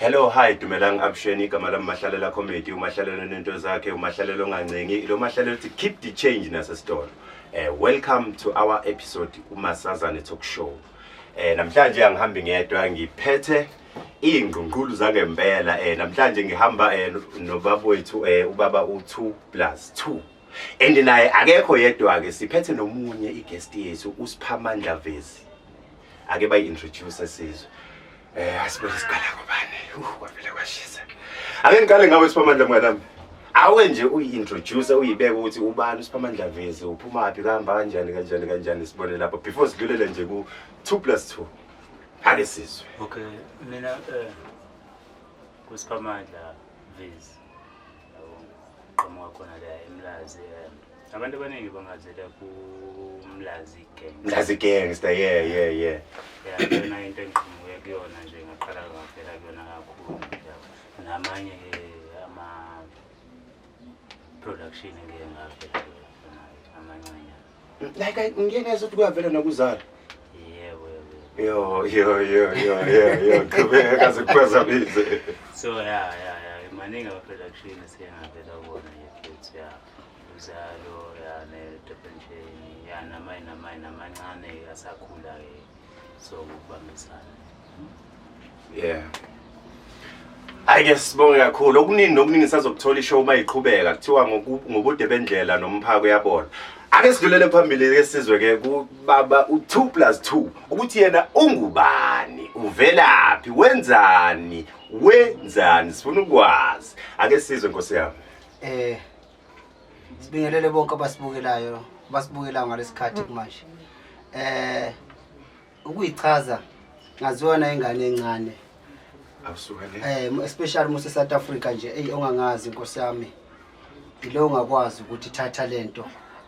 Hello, hi, dumelang, avuxeni. Igama lami Mahlalela Comedy, uMahlalela nento zakhe, uMahlalela ongancengi, lo Mahlalela uthi keep the change nasesitolo. Welcome to our episode uMasazane Talk Show. Namhlanje angihambi ngedwa, ngiphethe ingqungqulu zangempela. Namhlanje ngihamba nobaba wethu, ubaba u2 plus 2. And naye akekho yedwa ke, siphethe nomunye iguest yethu, uSiphamandla Vezi. Ake bayi-introduce sizwe. Asibone siqala ngobani. Kwavele kwashisa. Ake ngiqale ngawe, Siphamandla mnganami. Awe nje uyi-introduce, uyibeke ukuthi ubani uSiphamandla Vezi, uphumaphi, kuhamba kanjani, kanjani kanjani, sibone lapho before sidlulele nje ku 2 plus 2. Ake sizwe. Okay, mina kuSiphamandla Vezi. Yabo, qhamuka khona la eMlazi. Abantu abaningi bangazela kuMlazi Gang. Mlazi Gangster, yeah. Yeah, yona into engiqhamuke kuyona nje, ngaqala ngavela kuyona kakhulu. Yabo. Namanye ke ama production ngeke ngavela kuyona amancane. Like ngike ngezwa ukuthi kuyavela nakuzala. Yebo. Yo yo yo yo yo yo, qhubeka, kaze kuphazamise. So yeah, maningi ama production esike ngavela kuwona nje futhi, yeah. Uzalo, ya, ne-Durban Chain, ya, namanye namanye namancane asakhula ke, so ukubambisana. Yeah. Hayi ke, sibonge kakhulu. Okuningi nokuningi sazokuthola ishow uma iqhubeka. Kuthiwa ngobude bendlela nomphako uyabona. Ake sidlulele phambili ke, sizwe ke kubaba u2 plus 2 ukuthi yena ungubani, uvelaphi, wenzani, wenzani, sifuna ukwazi. Ake sizwe, nkosi yami. Sibingelele bonke abasibukelayo, abasibukelayo ngalesikhathi kumanje. Ukuyichaza ngaziwa na ingane encane. Awusuka le. Especially muse South Africa nje, ey, ongangazi inkosi yami. Ilo ongakwazi ukuthi thatha lento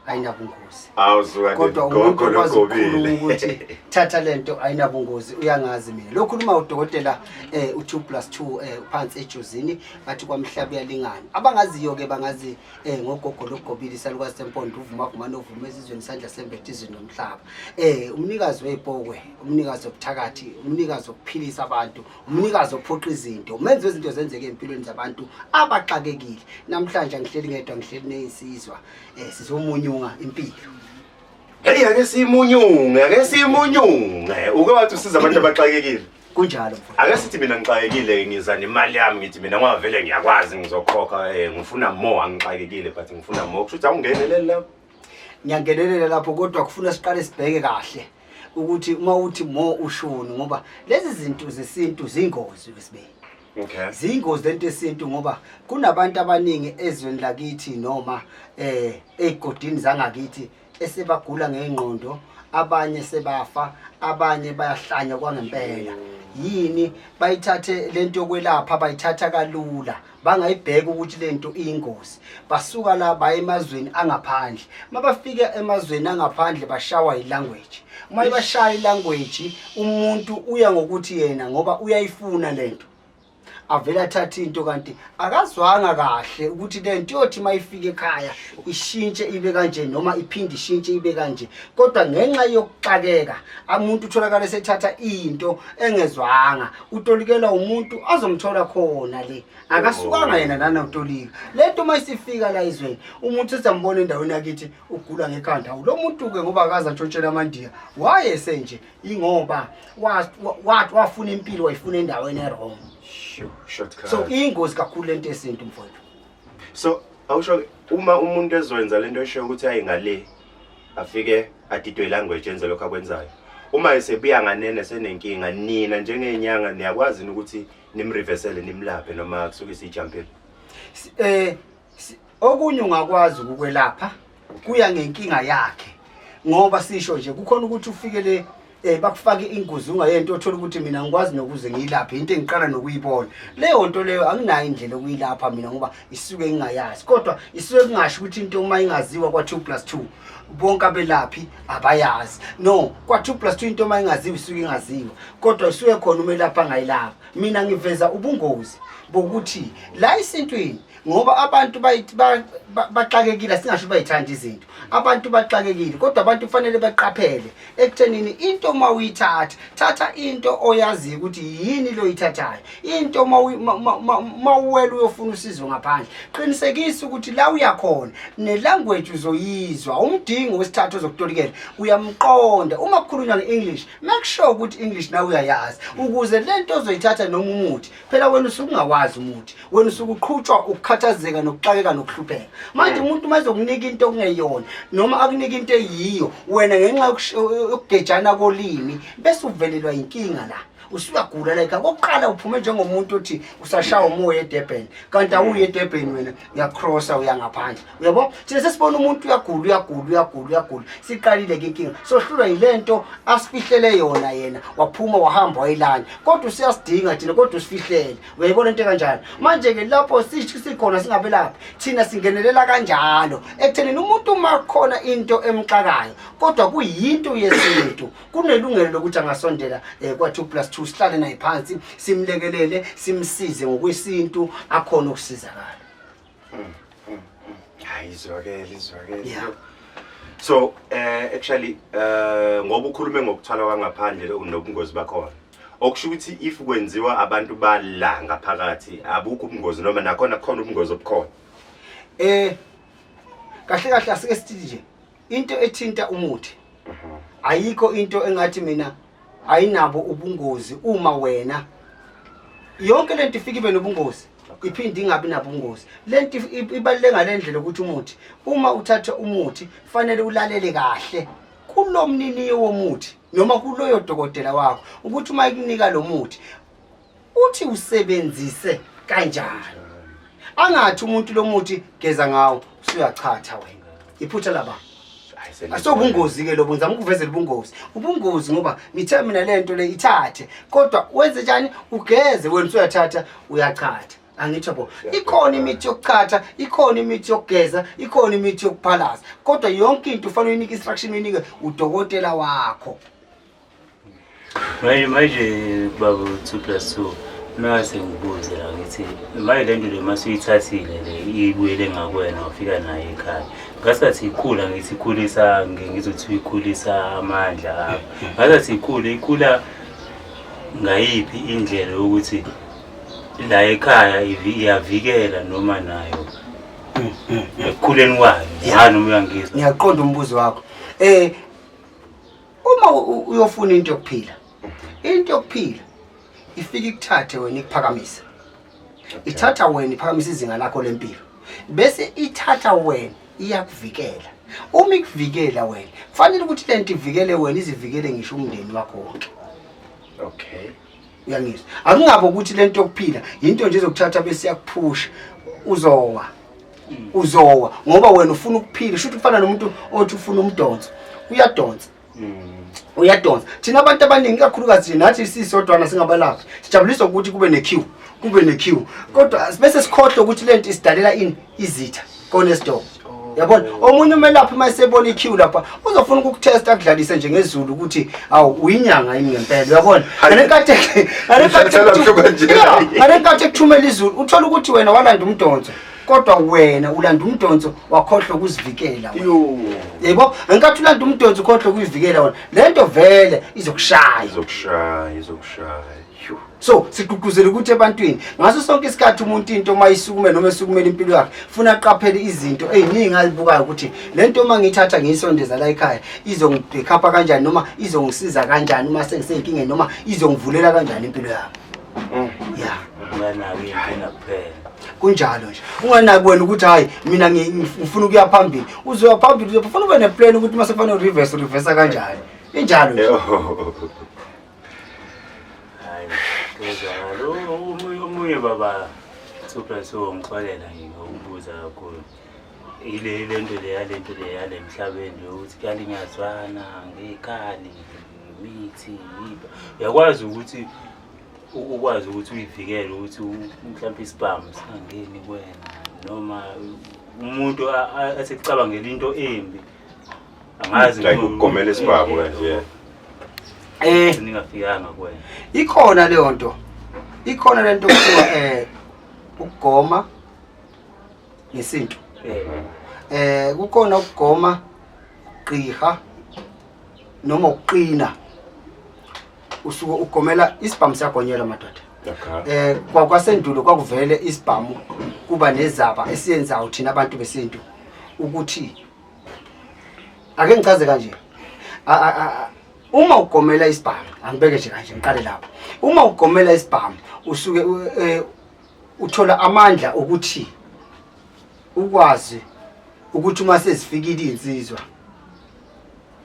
ayinabungozi. Awusuka le. Kodwa umuntu Gogo okwazi logobile. ukukhuluma ukuthi thatha lento ayinabungozi uyangazi mina. Lokhu khuluma udokotela u2 plus 2 phansi eJozini, bathi kwamhlaba uyalingana. Abangaziyo ke bangazi ngogogo logobile, isalukazi sempondo, uvuma vuma novuma ezizweni, isandla sembethe izwe nomhlaba. Umnikazi wezipokwe, umnikazi wobuthakathi, umnikazi wokuphilisa abantu, umnikazi ophoqa izinto, umenzi wezinto zenzeke empilweni zabantu abaxakekile. Namhlanje angihleli ngedwa, ngihleli nezinsizwa. Sizomunyunga impilo. Hey, ake simunyunge, ake simunyunge. Uke wathi usiza abantu abaxakekile. Kunjalo, mfowethu. Ake sithi mina ngixakekile, ngiza nemali yami, ngithi mina ngoba vele ngiyakwazi ngizokhokha, ngifuna more, angixakekile but ngifuna more. Kusho ukuthi awungeneleli lapho. Ngiyangenelela lapho, kodwa kufuna siqale sibheke kahle ukuthi uma uthi more ushoni, ngoba lezi zinto zesintu zingozi wesibili. Ziyingozi lento yesintu, ngoba kunabantu abaningi ezweni lakithi noma ezigodini zangakithi esebagula ngengqondo, abanye sebafa, abanye bayahlanya kwangempela. Yini bayithathe lento yokwelapha, bayithatha kalula, bangayibheka ukuthi lento iyingozi. Basuka la baye emazweni angaphandle, mabafika emazweni angaphandle bashawa ilanguage. Uma ibashaya ilanguage, umuntu uya ngokuthi yena ngoba uyayifuna lento, avele athathe into kanti akazwanga kahle ukuthi lento yothi mayifika ekhaya ishintshe ibe kanje noma iphinde ishintshe ibe kanje. Kodwa ngenxa yokuxakeka umuntu utholakala esethatha into engezwanga, utolikela umuntu azomthola khona le akasukanga yena lana utolika lento. Uma isifika la ezweni, umuntu sesiyambona endaweni yakithi ugula ngekhanda lo muntu-ke, ngoba akaze antshontshela amandiya, wayesenje ingoba wafuna impilo, wayifuna endaweni e-wrong. Sure, shortcut. So iyingozi kakhulu lento yesintu, mfowethu. So awusho uma umuntu ezoyenza lento esho ukuthi ayi ngale, afike adidwe language, enze lokho akwenzayo, uma esebuya nganene senenkinga, nina njengenyanga niyakwazi ukuthi nimreversele, nimlaphe, noma kusuke siyijumpile? Okunye ungakwazi ukukwelapha, kuya ngenkinga yakhe, ngoba sisho nje kukhona ukuthi ufikele bakufake ingozi ungayento, othola ukuthi mina ngikwazi nokuze ngiyilaphe into engiqala nokuyibona leyo nto leyo, anginayo indlela yokuyilapha mina ngoba isuke ngingayazi. Kodwa isuke kungasho ukuthi into uma ingaziwa kwa-2 plus 2 bonke abelaphi abayazi. No, kwa-2 plus 2 into uma ingaziwa isuke ingaziwa, kodwa isuke khona umelaphi angayilapha. Mina ngiveza ubungozi bokuthi la esintwini Ngoba abantu baxakekile, singasho bayithanda izinto. Abantu baxakekile, kodwa abantu kufanele baqaphele ekuthenini into uma uyithatha, thatha into oyaziyo ukuthi yini lo oyithathayo. Into uma uwela uyofuna usizo ngaphandle, qinisekisa ukuthi la uyakhona ne-language uzoyizwa, umdingo wesithathu ozokutolikela uyamqonda. Uma kukhulunywa nge-English, make sure ukuthi English nawe uyayazi, ukuze le nto ozoyithatha noma umuthi, phela wena usuke ungawazi umuthi, wena usuke uqhutshwa ukukhathazeka nokuxakeka nokuhlupheka. Manje umuntu uma ezokunika into okungeyona noma akunika into eyiyo, wena ngenxa yokugejana kolimi bese uvelelwa inkinga la, usuyagula la ekhaya. Kokuqala uphume njengomuntu othi usashaya umoya eDurban, kanti awuye eDurban wena, uyacrossa uya ngaphandle. Uyabo, thina sesibona umuntu uyagula, uyagula, uyagula, uyagula, siqalile ke inkinga, sohlulwa yilento asifihlele yona. Yena waphuma wahamba wayilanda, kodwa usiyasidinga thina, kodwa usifihlele. Uyayibona into kanjalo? Manje-ke lapho sikhona singabelaphi, thina singenelela kanjalo ekuthenini umuntu uma khona into emxakayo kodwa kuyinto yesintu, kunelungelo lokuthi angasondela kwa-2 plus 2, sihlale naye phansi, simlekelele, simsize ngokwesintu, akhona ukusizakala. Hayi, izwakele, izwakele. So actually ngoba ukhulume ngokuthwala kwangaphandle nobungozi bakhona, okusho ukuthi if kwenziwa abantu bala ngaphakathi abukho ubungozi, noma nakhona kukhona ubungozi obukhona? Kahle kahle asike sithi nje into ethinta umuthi, ayikho into engathi mina ayinabo ubungozi. Uma wena yonke lento ifika ibe nobungozi, iphinde ingabi nabo ubungozi. Lento ibaluleke ngale ndlela ukuthi umuthi, uma uthatha umuthi, fanele ulalele kahle kulo mniniyo womuthi noma kuloyo dokotela wakho, ukuthi uma ekunika lo muthi uthi usebenzise kanjani. Angathi umuntu lo muthi geza ngawo, usuyachatha wena, iphutha laba. Asobungozi ke lobo, ngizama ukuvezela ubungozi, ubungozi, ngoba ngithe mina lento le ithathe, kodwa wenze njani? Ugeze. Wena usuyathatha uyachatha, angitsho bo? Ikhona imithi yokuchatha, ikhona imithi yokugeza, ikhona imithi yokuphalaza, kodwa yonke into ufanele uyinike instruction, uyinike udokotela wakho. Manje baba 2 plus 2, mase ngibuze la, ngithi manje lento le masuyithathile le, ibuyele ngakwena, wafika nayo ekhaya, ngasathi ikhula, ngithi ikhulisa, ngizothi ikhulisa amandla apha, ngasathi ikhula, ikhula ngayiphi indlela yokuthi la ekhaya iyavikela noma nayo ekukhuleni kwayo ha, noma uyangizwa? Ngiyaqonda umbuzo wakho. Uma uyofuna into yokuphila, into yokuphila ifike ikuthathe wena ikuphakamise. Ithatha wena iphakamisa izinga lakho lempilo, bese ithatha wena iyakuvikela. Uma ikuvikela wena, kufanele ukuthi lento ivikele wena, izivikele ngisho umndeni wakho wonke. Uyangizwa? Akungabe ukuthi lento yokuphila into nje ezokuthatha bese iyakuphusha, uzowa, uzowa, ngoba wena ufuna ukuphila. Shuthi kufana nomuntu othi ufuna umdonso, uyadonsa, uyadonsa. Thina abantu abaningi, kakhulukazi nathi sisodwana singabalaphi, sijabuliswa ukuthi kube ne-queue, kube ne-queue, kodwa bese sikhohlwe ukuthi lento isidalela ini, izitha konesitolo. Yabona, omunye umelaphi uma esebona i-queue lapha uzofuna ukukuthesta, akudlalise nje ngezulu ukuthi awu, uyinyanga yini ngempela. Uyabona, Ngithathela mhluka nje. Ngalenkathi ekuthumela izulu, uthola ukuthi wena walanda umdonso, kodwa wena ulanda umdonso wakhohlwa ukuzivikela wena. Yebo, ngenkathi ulanda umdonso ukhohlwa ukuyivikela wena, lento vele izokushaya. Izokushaya, izokushaya. Yo. So sigqugquzela ukuthi ebantwini ngaso sonke isikhathi umuntu into uma isukume noma esukumela impilo yakhe, funa aqaphele izinto ey'ningi azibukayo, ukuthi le nto uma ngiyithatha ngiyisondeza la ekhaya izongibhekhapha kanjani, noma izongisiza kanjani uma sengisey'nkingeni, noma izongivulela kanjani impilo yami ya. Unganaki inkinga kuphela. Kunjalo nje, unganaki wena ukuthi hhayi, mina ngifuna ukuya phambili. Uzoya phambili, uzofuna ube neplan ukuthi uma sekufanele ureverse, ureversa kanjani. Injalo nje. Yo. Hayi, kuyezwakala. Omunye baba 2 plus 2, ngixolela ngokubuza kakhulu, ile lento le yalento le yale emhlabeni yokuthi kuyalinyazwana ngey'khali, imithi, uyakwazi ukuthi ukwazi ukuthi uyivikele, ukuthi mhlawumbe isibhamu singangeni kuwena, noma umuntu athi kucabangela into embi, angazi. Like ukugomela isibhamu kanje. Ningafikanga kuwena. Ikhona leyo nto, ikhona lento kuthiwa ukugoma. Ngesintu. Kukhona ukugoma, ugqiha noma ukuqina. Usuke ugomela isibhamu, siyagonyelwa madoda. Kwasendulo kwakuvele isibhamu kuba nezaba esiyenzayo thina abantu besintu ukuthi ake ngichaze kanje. Uma ugomela isibhamu, angibeke nje kanje, ngiqale lapho. Uma ugomela isibhamu usuke uthola amandla ukuthi ukwazi ukuthi uma sezifikile izinsizwa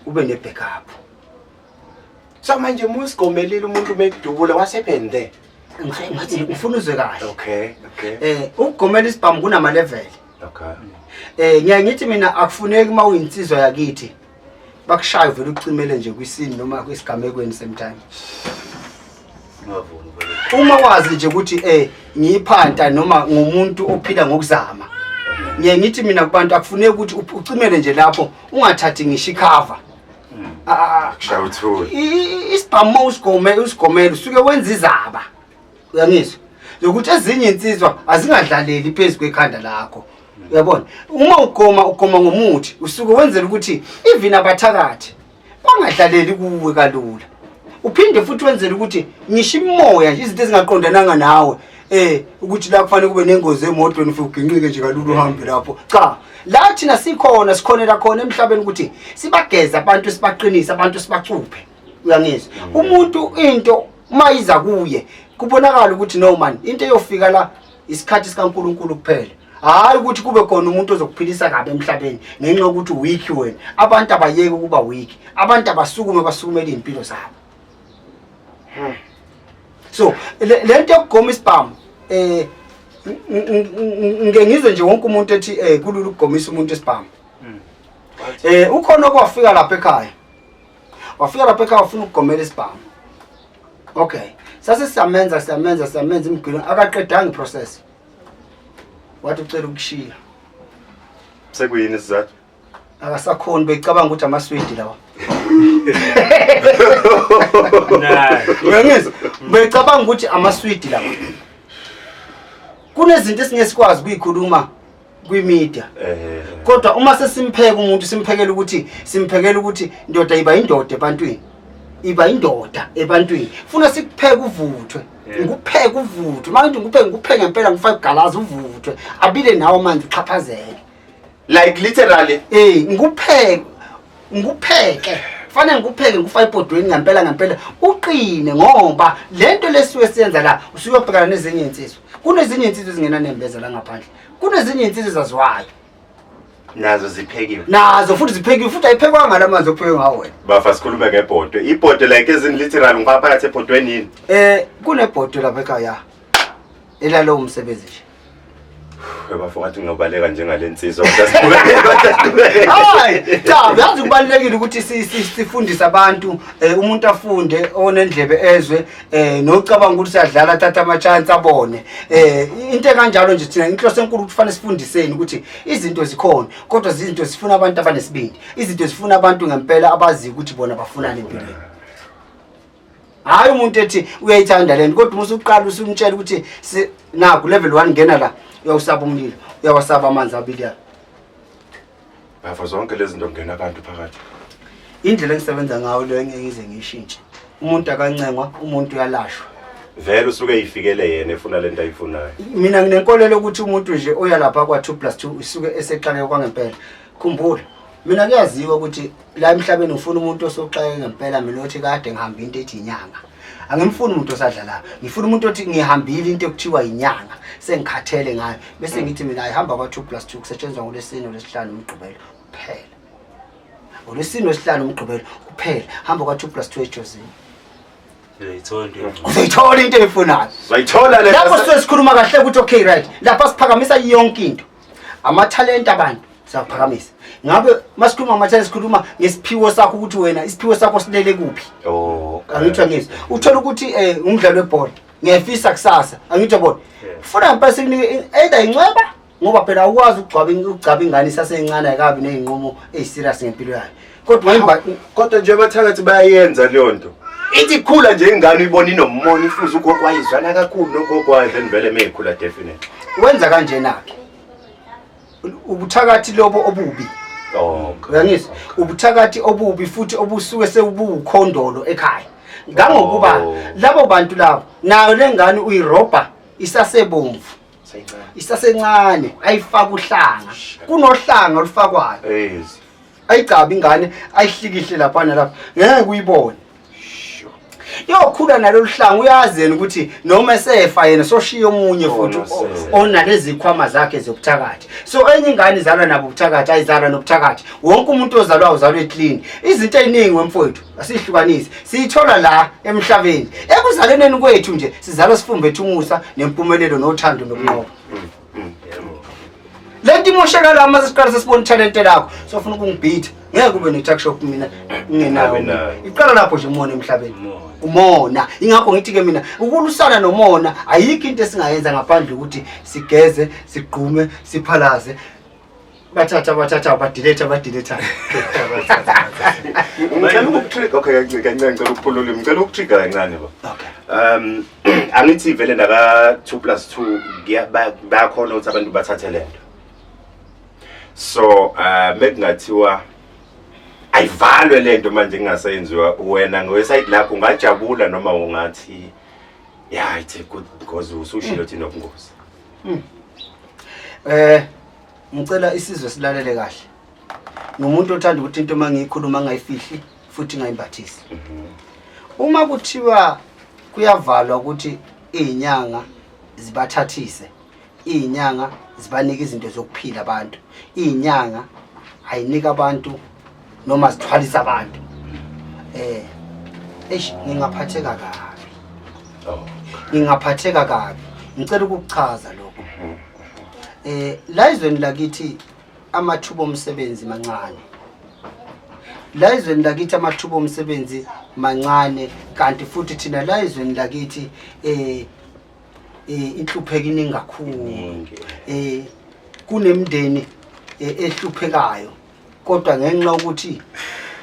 ube ne-backup. So manje musigomelile umuntu mekudubula, what happened there? Ngifuna uzwe kahle. Okay. Ukugomela isibhamu kunama level. Ngiyaye ngithi mina akufuneki uma uyinsizwa yakithi bakushaye vele ucimele nje kwisini noma kwisigamekweni same time. Ungavumi vele. Uma wazi nje ukuthi ngiyiphanta noma ngumuntu ophila ngokuzama. Ngiye ngithi mina kubantu akufuneki ukuthi ucimele nje lapho ungathathi ngisho icover. Kushaya uthuli. Isibhamu uma usigomele usuke wenza izaba. Uyangizwa? Yokuthi ezinye insizwa azingadlaleli phezu kwekhanda lakho. Uyabona? Uma ugoma ngomuthi usuke wenzela ukuthi even abathakathi bangadlaleli kuwe kalula. Uphinde futhi wenzele ukuthi ngisho imoya nje izinto ezingaqondananga nawe ukuthi la kufanele kube nengozi emotweni ufike uginqike nje kalula uhambe lapho. Cha, la thina sikhona, sikhonela khona emhlabeni ukuthi sibageze abantu, sibaqinise abantu, sibacuphe. Uyangizwa? Umuntu into mayiza kuye kubonakala ukuthi no man, into eyofika la isikhathi sikaNkuluNkulu kuphela. Hayi ukuthi kube khona umuntu ozokuphilisa kabi emhlabeni ngenxa yokuthi weak wena. Abantu abayeke ukuba weak, abantu abasukume basukumele impilo zabo. So le nto yokugoma isibhamu ngike ngizwe nje wonke umuntu ethi kulula ukugomisa umuntu isibhamu. Ukhona okwafika lapha ekhaya. Wafika lapha ekhaya ufuna ukugomela isibhamu. Okay. Sase siyamenza, siyamenza, siyamenza imigwilo, akaqedanga iprocess. Wathi ucela ukushiya. Sekuyini isizathu? Akasakhoni, becabanga ukuthi amaswidi lawa. Nayi. Uyangizwa? Becabanga ukuthi amaswidi lawa. Kunezinto esingeke sikwazi ukuyikhuluma kwi-media. Kodwa uma sesimpheka umuntu, simphekela ukuthi ndoda iba indoda ebantwini. Iba indoda ebantwini. Funa sikupheke uvuthwe. Ngikupheke uvuthwe. Manje ngikupheke, ngikupheke ngempela, ngifake igalazi uvuthwe. Abile nawe manje uxhaphazeke. Like literally. Ngikupheke. Ngikupheke. Fanele ngikupheke ngikufake ebhodweni ngempela ngempela uqine, ngoba lento lesuke siyenza la usuyobhekana nezinye insizwa. Kunezinye insizwa ezingenanembeza la ngaphandle. Kunezinye insizwa ezaziwayo. Nazo ziphekiwe. Nazo futhi ziphekiwe, futhi ayiphekwanga lamanzi ophekwe ngawo wena. Bafa, sikhulume ngebhodwe. Ibhodwe like as in literal ngifaka phakathi ebhodweni yini? Kunebhodwe lapha ekhaya. Elalo umsebenzi nje. Bafo ngathi ngingabaleka njengalensizwa. Kodwa siqhubeke, kodwa siqhubeke. Hayi, cha, uyazi kubalulekile ukuthi sifundise abantu, umuntu afunde onendlebe ezwe, nocabanga ukuthi siyadlala athathe ama chance abone. Into ekanjalo nje thina inhloso enkulu ukuthi kufanele sifundiseni ukuthi izinto zikhona, kodwa izinto zifuna abantu abanesibindi. Izinto zifuna abantu ngempela abaziyo ukuthi bona bafunani empilweni. Hayi umuntu ethi uyayithanda lento, kodwa uma usuqala usumtshela ukuthi naku level 1 ngena la, uyawusaba umlilo, uyawasaba amanzi abili ya. Bafo, zonke lezi zinto kungena abantu phakathi. Indlela engisebenza ngayo leyo ngeke ngize ngiyishintshe. Umuntu akancengwa, umuntu uyalashwa. Vele usuke eyifikele yena efuna lento ayifunayo. Mina nginenkolelo ukuthi umuntu nje oya lapha kwa 2 plus 2 usuke esexakeke kwangempela. Khumbula, mina kuyaziwa ukuthi la emhlabeni ngifuna umuntu osoxakeke ngempela, mina othi kade ngihamba into ethi inyanga. Angimfuni umuntu osadlalayo. Ngifuna umuntu othi ngihambile into ekuthiwa inyanga, sengikhathele ngayo. Bese ngithi mina ayihamba kwa 2 plus 2 kusetshenzwa ngoLwesine, ngoLwesihlanu, uMgqibelo kuphela. NgoLwesine, ngoLwesihlanu, uMgqibelo kuphela. Hamba kwa 2 plus 2 eJozini. Uzoyithola into oyifunayo. Uzoyithola into oyifunayo. Uzoyithola le. Lapho sisuke sikhuluma kahle ukuthi okay right. Lapha siphakamisa yonke into. Amathalente abantu siyaphakamisa. Ngabe masikhuluma ngamathalente sikhuluma ngesiphiwo sakho ukuthi wena isiphiwo sakho silele kuphi? Oh, okay. Angitho ngizwe. Uthola ukuthi umdlalo webhola ngiyafisa kusasa. Angitho bona. Funa ngempela sikunike either incweba, ngoba phela awukwazi ukugcaba ingane isasencane ayikabi nezinqumo eziserious ngempilo yayo. Kodwa Kodwa nje abathakathi bayayenza leyo nto. Ithi ikhula nje ingane uyibona inomona ifuze ugogo wayizwana kakhulu nogogo wayo, then vele meyikhula definitely. Wenza kanjena ke. Ubuthakathi lobo obubi. Uyangizwa? Ubuthakathi obubi futhi obusuke sewubukhondolo ekhaya. Ngangokuba labo bantu labo nayo lengane uyirobha isasebomvu. Isasencane ayifaka uhlanga. Kunohlanga olufakwayo. Ayigcabe ingane ayihlikihle lapha nalapha. Ngeke uyibone. Yokhula nalolu hlanga uyazi yena ukuthi noma esefa yena soshiya omunye futhi onalezi khwama zakhe zobuthakathi. So enye ingane izalwa nabo ubuthakathi, ayizalwa nobuthakathi. Wonke umuntu ozalwa uzalwe clean. Izinto eziningi wemfowethu asihlukanise. Siyithola la emhlabeni. Ekuzaleleni kwethu nje sizalwa sifumbethe umusa nempumelelo nothando nokunqoba. Lento imosheka la uma siqala sesibona ithalente lakho. Sofuna ukungibhitha. Ngeke ube ne-tuck shop mina ngingenayo. Iqala lapho nje umona emhlabeni. Umona. Ingakho ngithi ke mina ukulusana nomona ayikho into esingayenza ngaphandle ukuthi sigeze, sigqume, siphalaze. Bathatha bathatha badelete badelete. Ngicela ukukutrigger okay kancane kancane ngicela ukuphulula ngicela ukutrigger kancane ba. Okay. Angithi vele naka 2 + 2 bayakhona ukuthi abantu bathathe lento. So mekungathiwa ayivalwe lento manje ingasenziwa wena ngoweside lakho ungajabula noma ungathi yeah it's a good because usushilo ukuthi inobungozi. Ngicela isizwe silalele kahle. Ngumuntu othanda ukuthi into mangiyikhuluma ngayifihli futhi ngayimbathisi. Uma kuthiwa kuyavalwa ukuthi izinyanga zibathathise, izinyanga zibanike izinto zokuphila abantu, izinyanga ayinika abantu noma zithwalisa abantu. Eish ngingaphatheka kabi. Ngingaphatheka kabi. Ngicela ukukuchaza lokho. La ezweni lakithi amathuba omsebenzi mancane. La ezweni lakithi amathuba omsebenzi mancane kanti futhi thina la ezweni lakithi inhlupheko iningi kakhulu. Kunemindeni ehluphekayo kodwa ngenxa ukuthi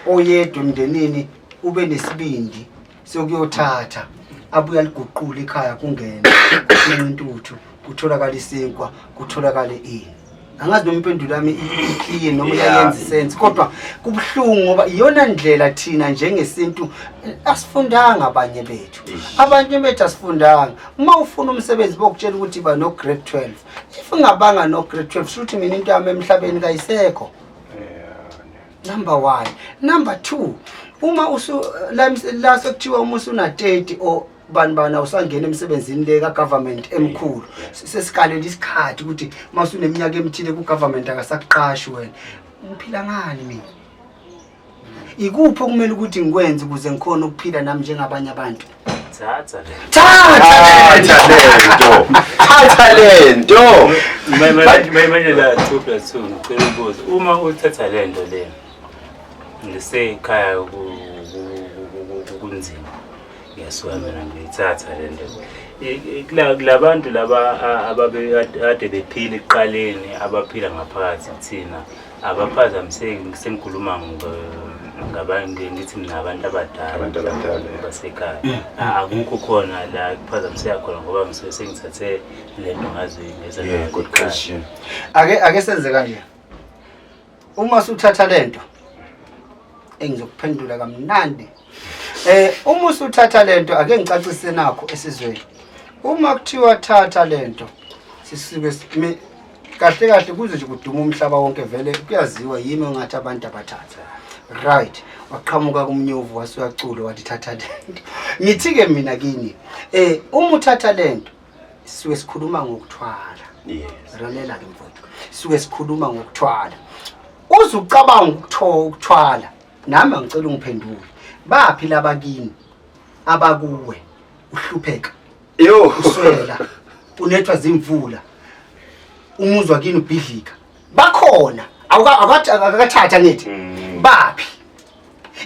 oyedwa emndenini ube nesibindi sokuyothatha abuye aliguqule ikhaya kungene kufinqa intuthu kutholakala isinkwa kutholakale ini. Angazi noma impendulo yami i-clear noma iyayenza isense kodwa kubuhlungu ngoba iyona ndlela thina njengesintu asifundanga abanye bethu. Abanye bethu asifundanga. Uma ufuna umsebenzi bokutshela ukuthi ba no grade 12. If ungabanga no grade 12 shuthi mina into yami emhlabeni kayisekho. Number 1. Number 2, uma usu la sekuthiwa uma usuna 30 or bani bani awusangena emsebenzini le ka government emkhulu. Sesikalela isikhathi ukuthi mawusuneminyaka emithile ku government akasakuqashi wena. Ngiphila ngani mina? Ikuphi okumele ukuthi ngikwenze ukuze ngikhone ukuphila nami njengabanye abantu? Thatha le. Thatha lento. Thatha lento. Manje la 2 + 2 ngicela ukubuza uma uthatha lento le ngisekhaya kunzima ngiyasuka mina ngiyithatha lento. Kulabantu laba ababe bephila ekuqaleni abaphila ngaphakathi kuthina abaphazamiseki sengikhuluma ngabantu ngithi mina abantu abadala Abantu abadala, basekhaya. Akukho khona la kuphazamiseka khona ngoba ngisuke sengithathe lento ngazi ngeza Yeah, good question. Ake senze kanje. Uma usuthatha lento engizokuphendula kamnandi. Uma usuthatha lento ake ngicacise nakho esizweni. Uma kuthiwa thatha lento sisuke kahle kahle kuze nje kuduma umhlaba wonke vele kuyaziwa yimi ongathi abantu abathatha. Right, waqhamuka kumnyovu wasuyacula wathi thatha lento. Ngithi ke mina kini uma uthatha lento sisuke sikhuluma ngokuthwala. Yes. Lalela ke mfowethu. Sisuke sikhuluma ngokuthwala. Uze ucabanga ukuthwala. Nami angicela ungiphendule. Baphi labakini abakuwe uhlupheka? Yo. Uswela. Unethwa zimvula. Umuzwa kini ubhidlika. Bakhona. Akathatha ngithi. Baphi?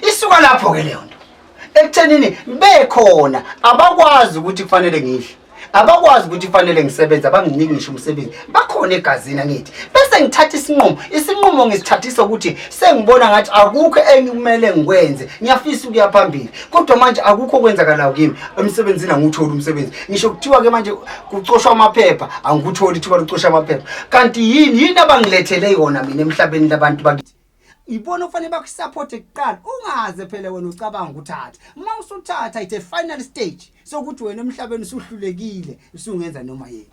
Isuka lapho ke leyo nto. Ekuthenini bekhona abakwazi ukuthi kufanele ngidle. Abakwazi ukuthi fanele ngisebenze, abanginiki ngisho umsebenzi. Bakhona egazini angithi. Bese ngithatha isinqumo, isinqumo ngisithathisa ukuthi sengibona ngathi akukho engikumele ngikwenze. Ngiyafisa ukuya phambili. Kodwa manje akukho okwenzakalayo kimi. Emsebenzini angiwutholi umsebenzi. Ngisho kuthiwa ke manje kucoshwa amaphepha, angikutholi ithuba lokucosha amaphepha. Kanti yini yini abangilethele yona mina emhlabeni labantu bakithi? Ibona okufanele bakusupporte kuqala, ungaze phela wena ucabanga ukuthatha. Uma usuthatha it's a final stage sokuthi wena emhlabeni usuhlulekile, usungenza noma yini.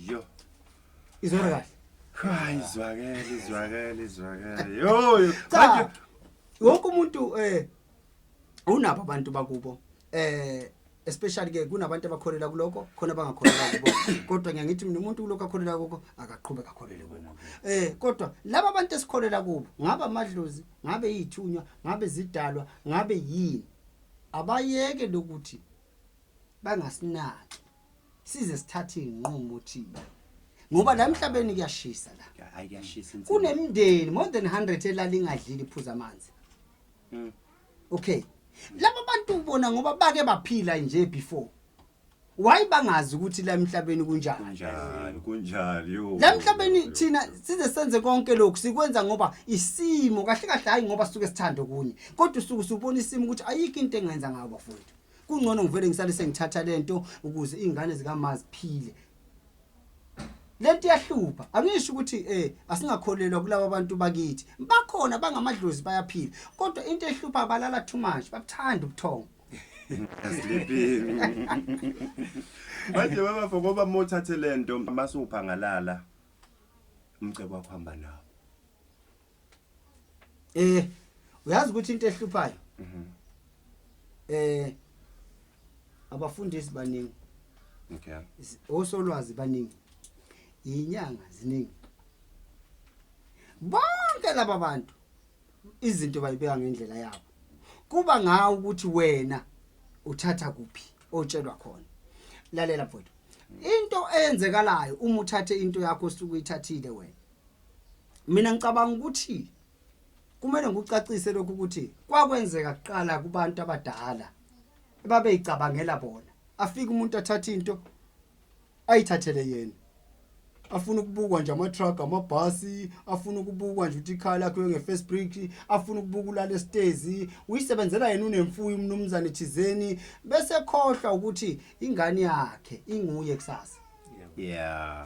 Yo. Izwakala kahle. Hayi, izwakele, izwakele, izwakele. Yo, yo. Cha. Manje Wonke umuntu unabo abantu bakubo. Especially ke kunabantu abakholelwa kulokho, khona abangakholelwa kubo. Kodwa ngiyangithi mina umuntu kulokho akholelwa kukho akaqhubeke akholele kukho. Kodwa laba bantu esikholelwa kubo, ngabe amadlozi, ngabe izithunywa, ngabe izidalwa, ngabe yini? Abayeke lokuthi bangasinaki. Size sithathe inqumo thina. Ngoba la emhlabeni kuyashisa la. Hayi, kuyashisa insini. Kunemindeni more than 100 elalingadlili iphuza amanzi. Okay. Laba bantu ubona ngoba bake baphila nje before. Why bangazi ukuthi la emhlabeni kunjani? Kunjani, kunjani yo. La emhlabeni thina size senze konke lokhu sikwenza ngoba isimo kahle kahle, hayi ngoba sisuke sithanda okunye. Kodwa usuke usubona isimo ukuthi ayikho into engenza ngayo bafowethu. Kungcono ngivele ngisale sengithatha lento ukuze izingane zikamazi phile. Lento iyahlupha. Angisho ukuthi asingakholelwa kulabo abantu bakithi. Bakhona bangamadlozi bayaphila. Kodwa into ehlupha balala too much, babuthanda ubuthongo. Sleeping. Manje baba ngoba mothathe lento masupha ngalala umcebo wakho hamba nawo. Uyazi ukuthi into ehluphayo? Abafundisi baningi. Osolwazi baningi. Inyanga ziningi. Bonke laba bantu izinto bayibeka ngendlela yabo. Kuba ngawe ukuthi wena uthatha kuphi otshelwa khona. Lalela mfowethu. Into eyenzekalayo uma uthathe into yakho osuke uyithathile wena. Mina ngicabanga ukuthi kumele ngikucacise lokhu ukuthi kwakwenzeka kuqala kubantu abadala babeyicabangela bona. Afike umuntu athathe into ayithathele yena. Afuna ukubukwa nje ama-truck, amabhasi, afuna ukubukwa nje ukuthi ikhaya lakhe nge-first brick, afuna ukubuka ulale esitezi, uyisebenzela yena unemfuyo umnumzane thizeni, bese khohlwa ukuthi ingane yakhe inguye kusasa.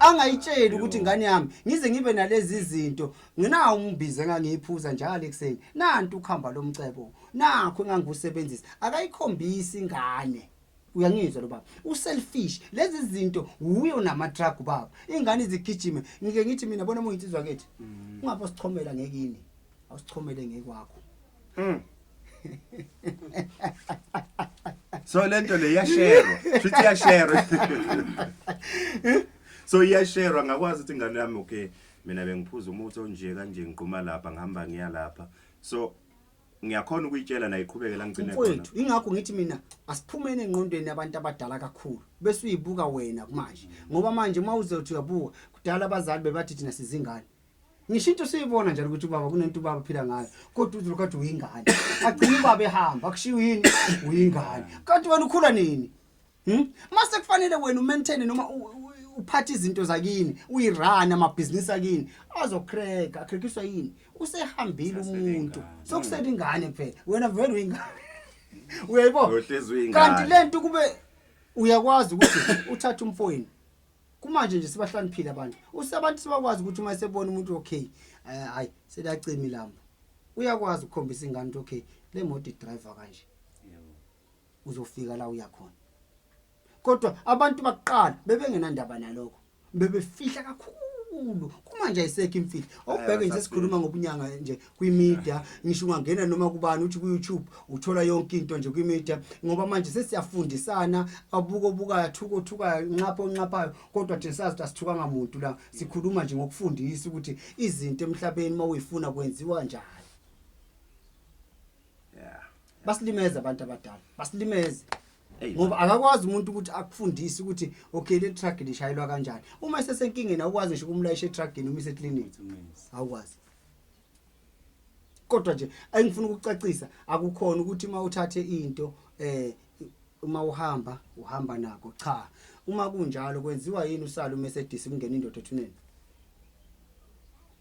Angayitsheli ukuthi ingane yami ngize ngibe nalezi zinto, nginawo umbizo engangiyiphuza njalo ekuseni, nantu ukhamba lomcebo, nakho engangikusebenzisa. Akayikhombisi ingane. Uyangizwa lo baba? Uselfish. Lezi zinto uyo nama drug baba. Ingane izigijime. Ngike ngithi mina bona uyinsizwa kethu. Ungabe usichomela ngekini. Awusichomele ngekwakho. So lento le iyasherwa. Futhi iyasherwa. So iyasherwa, ngakwazi ukuthi ingane yami okay mina bengiphuza umuthi onje kanje ngiqhuma lapha ngihamba ngiya lapha. So ngiyakhona ukuyitshela naye iqhubeke la ngigcine khona. Mfowethu, ingakho ngithi mina asiphumene engqondweni yabantu abadala kakhulu bese uyibuka wena kumanje. Ngoba manje uma uzothi uyabuka kudala abazali bebathi thina sizingane. Ngisho into siyibona njalo ukuthi ubaba kunento ubaba aphila ngayo, kodwa uthi lokho athi uyingane. Agcina ubaba ehamba akushiwo yini uyingane. Kanti wena ukhula nini? Mase kufanele wena umaintain noma uphathe izinto zakini, uyirun amabhizinisi akini, azocrack, acrackiswa yini? Usehambile umuntu. Sokusele ingane kuphela. Wena vele uyingane. Uyayibona? Uyohlezi uyingane. Kanti lento kube uyakwazi ukuthi uthathe umfowenu. Kumanje nje sibahlaniphile abantu. Usabantu sibakwazi ukuthi uma sebona umuntu okay, hayi seliyacima ilambu. Uyakwazi ukukhombisa ingane ukuthi okay, le moto idriver kanje. Uzofika la uya khona. Kodwa abantu bakuqala bebengenandaba nalokho. Bebefihla kakhulu. Kumanje ayisekho imfihlo. Awubheke nje sikhuluma ngobunyanga nje kwimedia, ngisho ungangena noma kubani uthi ku YouTube uthola yonke into nje kwimedia, ngoba manje sesiyafundisana, abuko obukayo, athuko othukayo, nxapho onxaphayo, kodwa thina sazi ukuthi asithukanga muntu la. Sikhuluma nje ngokufundisa ukuthi izinto emhlabeni mawuyifuna kwenziwa kanjani. Basilimeza abantu abadala, basilimeze. Ngoba akakwazi umuntu ukuthi akufundise ukuthi okay le truck lishayelwa kanjani. Uma esesenkingeni awukwazi ngisho ukumlayisha etruckini uma ise clinic. Awukwazi. Kodwa nje engifuna ukucacisa akukhona ukuthi uma uthathe into Uma uhamba uhamba nako. Cha, uma kunjalo kwenziwa yini usala uMercedes kungena indoda ethuneni?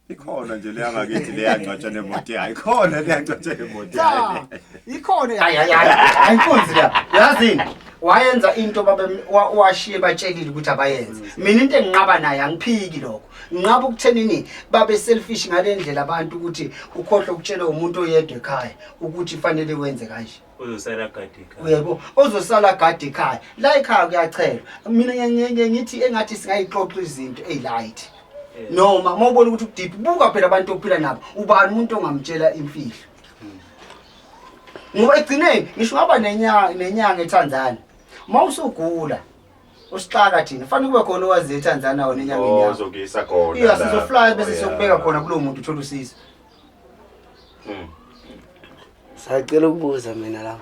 Ikhona nje leya ngakithi leyangcwatshwa nemoto yayo. Ikhona leyangcwatshwa nemoto Cha, yayo. ikhona. Hayi hayi hayi, hayi inkunzi la. Yazini? Wayenza into babe washiye batshelile ukuthi abayenze. Mina into enginqaba naye angiphiki lokho. Nginqaba ukuthenini babe selfish ngalendlela abantu ukuthi ukhohlwe ukutshela umuntu oyedwa ekhaya ukuthi fanele wenze kanje. Uzosala gadi ekhaya. Uyebo, ozosala gadi ekhaya. La ekhaya kuyachelwa. Mina ngithi engathi singayixoxa izinto ezilight. Noma uma ubona ukuthi udeep, buka phela abantu ophila nabo. Ubani umuntu ongamtshela imfihlo? Ngoba egcineni ngisho ungaba nenyanga eTanzania. Uma usugula usixaka thina, fanele kube khona owaziyo eTanzania wena enyangeni yakho. Ozokuyisa khona. Iya, la. sizofly bese Oh, siyokubeka khona kulowo muntu uthola usizo. Sacela ukubuza mina la.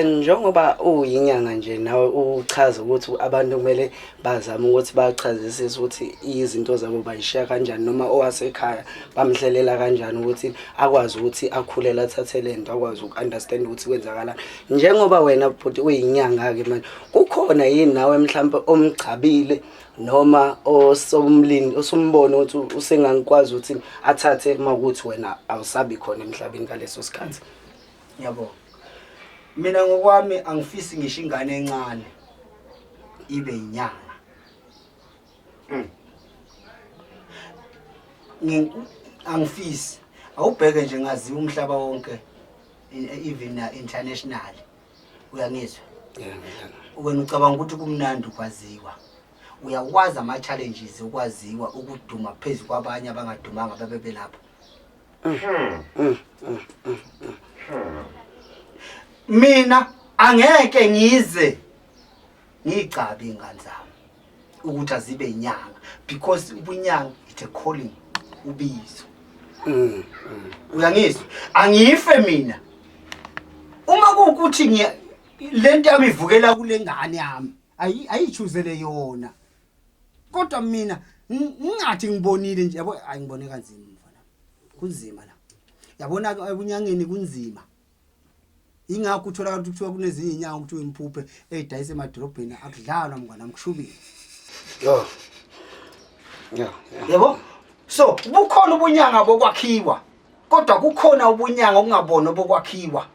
Njengoba uyinyanga nje nawe uchaza ukuthi abantu kumele bazame ukuthi bachazisise ukuthi izinto zabo bayishiya kanjani noma owasekhaya bamhlelela kanjani ukuthi akwazi ukuthi akhulele athathe lento akwazi uku-understand ukuthi kwenzakalani. Njengoba wena bhuti uyinyanga ke manje, kukhona yini nawe mhlambe omgcabile noma osomlindi osumbona ukuthi usengangikwazi ukuthi athathe uma ukuthi wena awusabi khona emhlabeni ngaleso sikhathi? Yabo, mina ngokwami angifisi ngisho ingane encane ibe inyanga. Angifisi. Awubheke nje ngaziwa umhlaba wonke, even na international. Uyangizwa? Yeah. Wena ucabanga ukuthi kumnandi ukwaziwa? Uyakwazi ama challenges ukwaziwa, ukuduma phezu kwabanye abangadumanga babe belapha. Mina angeke ngize ngicabe ingane zami ukuthi azibe inyanga, because ubunyanga it's a calling, ubizo. Uyangizwa? Angife mina uma kuwukuthi lento yami ivukela kule ngane yami, ayichuzele yona. Kodwa mina ngingathi ngibonile nje, yabo, ayi ngibone kanzima mfana, kunzima la. Yabona ebunyangeni kunzima. Ingakho uthola ukuthi kuthiwa kunezinye inyanga kuthiwa imphuphe eyidayisa emadolobheni, akudlalwa mngani wami, kushubile. Yo. Yo. Yebo? So bukhona ubunyanga bokwakhiwa, kodwa kukhona ubunyanga okungabona obokwakhiwa.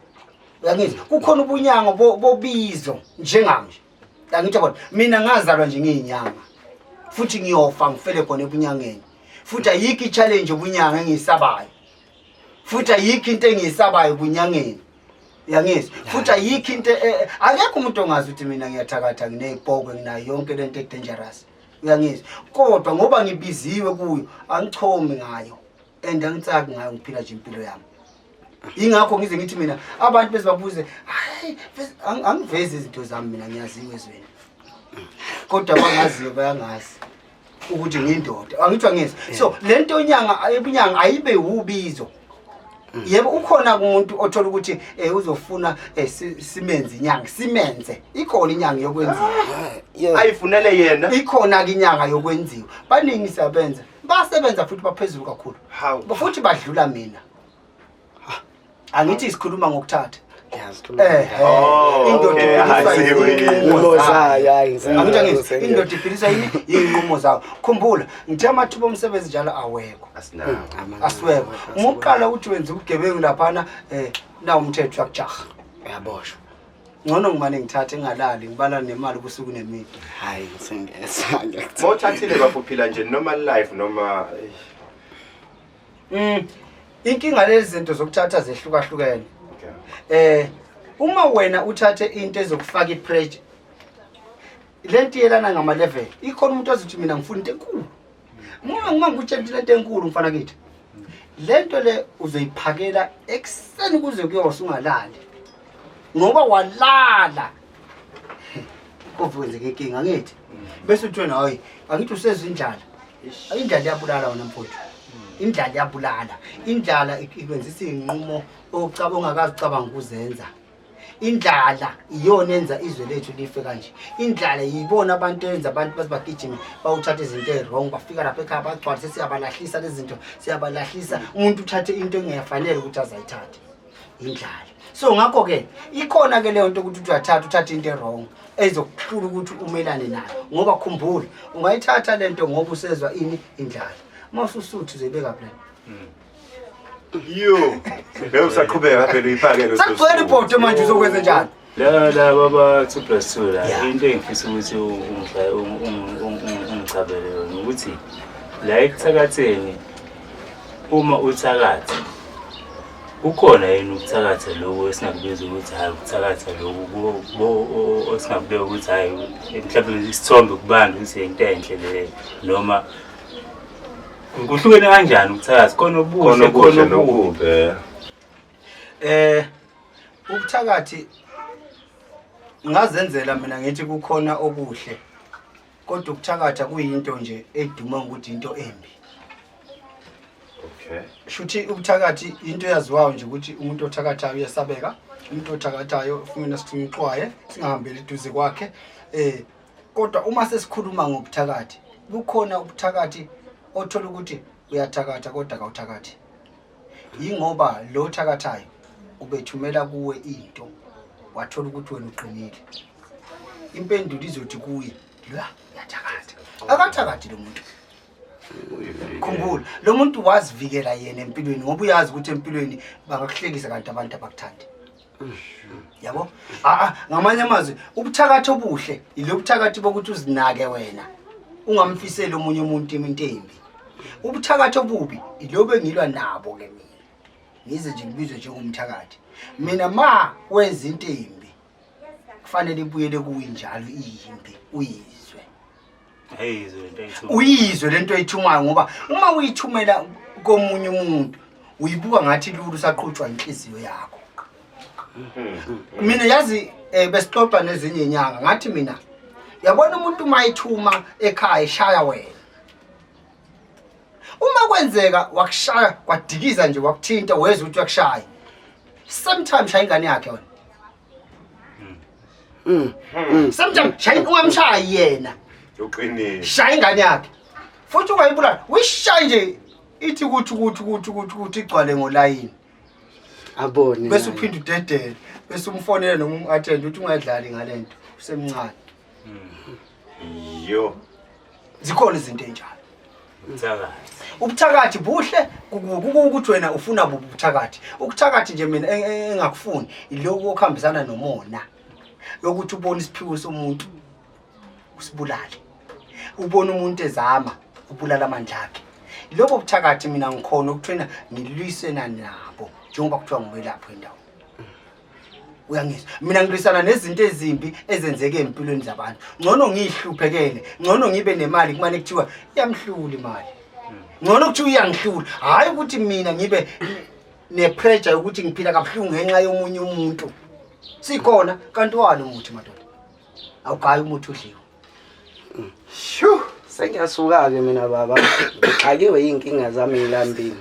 Uyangizwa? Kukhona ubunyanga bobizo njengami nje. Angithi yabona, mina ngazalwa nje ngiyinyanga. Futhi ngiyofa ngifele khona ebunyangeni. Futhi ayikho i-challenge obunyanga engiyisabayo. Futhi ayikho into engiyisabayo ebunyangeni. Uyangizwa? Futhi ayikho into akekho umuntu ongazi ukuthi mina ngiyathakatha, nginezipokwe, nginayo yonke lento e-dangerous. Uyangizwa? Kodwa ngoba ngibiziwe kuyo, angichomi ngayo and angitsaki ngayo, ngiphila nje impilo yami. Ingakho ngize ngithi mina abantu bezibabuze, hayi, angivezi izinto zami mina, ngiyaziwa ezweni. Kodwa abangaziyo bayangazi ukuthi ngiyindoda. Angithi angizwa. So lento nyanga ebunyanga ayibe ubizo. Yebo, ukhona umuntu othola ukuthi uzofuna simenze inyanga, simenze. Ikhona inyanga yokwenziwa. Ayifunele yena. Ikhona ke inyanga yokwenziwa. Baningi siyabenza. Basebenza futhi baphezulu kakhulu. Hawu. Futhi badlula mina. Angithi sikhuluma ngokuthatha. Ngiyazikhuluma. Oh, Indoda okay. iphiliswa I see what you mean. izinqumo zayo. Inqumo zayo, hayi, ngisenza Angithi angithi, ukuthi indoda iphiliswa yini? Iy'nqumo zayo. Khumbula, ngithe amathuba omsebenzi njalo awekho. Asinawo. Asiwekho. Uma uqala ukuthi wenza ubugebengu laphana, nawu umthetho uyakujaha. Uyaboshwa. Ngcono ngimane ngithathe ngingalali, ngibala nemali kusuku nemini. Hayi, ngisengeza, ngiyakuthatha. Mawuthathile bafo, uphila nje normal life noma, Inkinga lezi zinto zokuthatha zehlukahlukene. Uma wena uthathe into ezokufaka ipressure, lento iyelana ngama level. Ikhona umuntu ozothi mina ngifuna into enkulu. Uma ngikutshela into enkulu mfana kithi, lento le uzoyiphakela ekuseni kuze kuyosa ungalali. Ngoba walala, kovuka kwenzeka inkinga, angithi? Bese uthi wena, hayi, angithi usezwa indlala. Indlala iyabulala wena mfowethu. Indlala iyabulala. Indlala ikwenzisa iy'nqumo ongakaze ucabange ukuzenza. Indlala iyona enza izwe lethu life kanje. Indlala yibona abantu enza abantu baze bagijime bawuthatha izinto ezi-wrong, bafika lapha ekhaya bagcwalise, siyabalahlisa lezi zinto, siyabalahlisa. Umuntu uthathe into engafanele ukuthi azayithathe. Indlala. So ngakho ke ikhona ke leyo nto ukuthi uyathatha uthathe into e-wrong ezokuhlula ukuthi umelane nayo, ngoba khumbula ungayithatha lento ngoba usezwa ini indlala. Uma ususuthi uzoyibeka phi? Yo. Bese usaqhubeka phela uyifake lo. Sakugcwele ibhodo manje, uzokwenza njani? La la baba, 2 plus 2 la, into engifisa ukuthi ungichabele yona ukuthi la ekuthakatheni, uma uthakatha, kukhona yini ukuthakatha lokhu esingakubiza ukuthi hhayi ukuthakatha lokhu esingakubeka ukuthi hhayi mhlawumbe isithombe kubantu ukuthi into enhle leyo, noma kuhlukene kanjani ukuthakatha? Khona obuhle, khona okuhle khona okubi. Nokubi. Ubuthakathi ngazenzela mina ngithi kukhona okuhle, kodwa ukuthakatha kuyinto nje eduma ngokuthi into embi. Shuthi ubuthakathi into eyaziwayo nje ukuthi umuntu othakathayo uyasabeka, umuntu othakathayo ufuna simxwaye, singahambeli eduze kwakhe. Kodwa uma sesikhuluma ngobuthakathi, bukhona ubuthakathi othola ukuthi uyathakatha kodwa akawuthakathi, yingoba lo thakathayo ubethumela kuwe into, wathola ukuthi wena uqinile. Impendulo izothi kuye la uyathakatha, akathakathi lo muntu. Khumbula, lo muntu wazivikela yena empilweni, ngoba uyazi ukuthi empilweni bangakuhlekisa kanti abantu abakuthandi, yabo. A ngamanye amazwi, ubuthakathi obuhle yilo buthakathi bokuthi uzinake wena, ungamfiseli omunye umuntu into embi. Ubuthakathi obubi ilobo engilwa nabo ke mina, ngize nje ngibizwe njengomthakathi mina. Ma wenza into embi, kufanele ibuyele kuwe njalo iyimbi, uyizwe. Ayizwe lento ayithuma. Uyizwe lento oyithumayo, ngoba uma uyithumela komunye umuntu uyibuka ngathi lula, usaqhutshwa inhliziyo yakho. Mina yazi, besixoxa nezinye inyanga, ngathi mina yabona umuntu uma ethuma ekhaya eshaya wena, uma kwenzeka wakushaya kwadikiza nje, wakuthinta, wezwa ukuthi uyakushaya, same time shaya ingane yakhe wena. Same time shaya, ungamshayi yena. Uqinile. Shaya ingane yakhe futhi ungayibulala, uyishaye nje ithi kuthi kuthi kuthi kuthi kuthi igcwale ngolayini. Abone. Bese naye. uphinde udedele, bese umfonela noma um-attend ukuthi ungadlali ngalento, usemncane. Yo. Zikhona izinto ey'njalo. Ubuthakathi. Ubuthakathi buhle ukuthi wena ufuna bubu ubuthakathi. Ukuthakathi nje mina engakufuni ilokhu okuhambisana nomona, yokuthi ubone isiphiwo somuntu usibulale, ubone umuntu ezama ubulala amandla akhe. Lobo buthakathi mina ngikhona ukuthwena ngilwisena nabo, njengoba kuthiwa ngumelaphi wendawo, uyangizwa? Mina ngilwisana nezinto ezimbi ezenzeke empilweni zabantu. Ngcono ngiyihluphekele, ngcono ngibe nemali, kumane kuthiwa iyamhlula imali, ngcono kuthiwa iyangihlula, hhayi ukuthi mina ngibe ne-pressure yokuthi ngiphila kabuhlungu ngenxa yomunye umuntu. Sikhona kanti wani umuthi, madoda, awugayi umuthi udliwe. Shu, sengiyasuka-ke mina baba. Ngixakiwe iy'nkinga zami, ngilambile.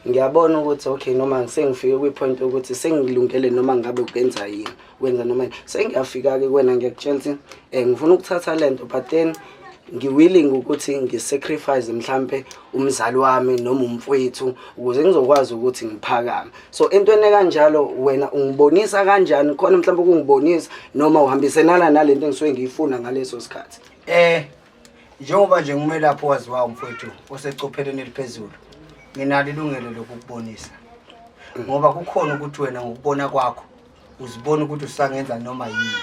Ngiyabona ukuthi okay, noma sengifike kwi-point yokuthi sengilungele noma ngabe kwenza yini, kwenza noma yini. Sengiyafika-ke kuwena, ngiyakutshela ukuthi ngifuna ukuthatha lento, but then ngi-willing ukuthi ngi-sacrifice mhlampe umzali wami noma umfowethu ukuze ngizokwazi ukuthi ngiphakame. So entweni ekanjalo wena ungibonisa kanjani khona, mhlawumbe ukungibonisa noma uhambisenana nalento engisuke ngiyifuna ngaleso sikhathi? Njengoba nje ngumelaphi owaziwayo mfowethu osecopheleni eliphezulu, nginalo ilungelo lokukubonisa, ngoba kukhona ukuthi wena ngokubona kwakho uzibona ukuthi usangenza noma yini.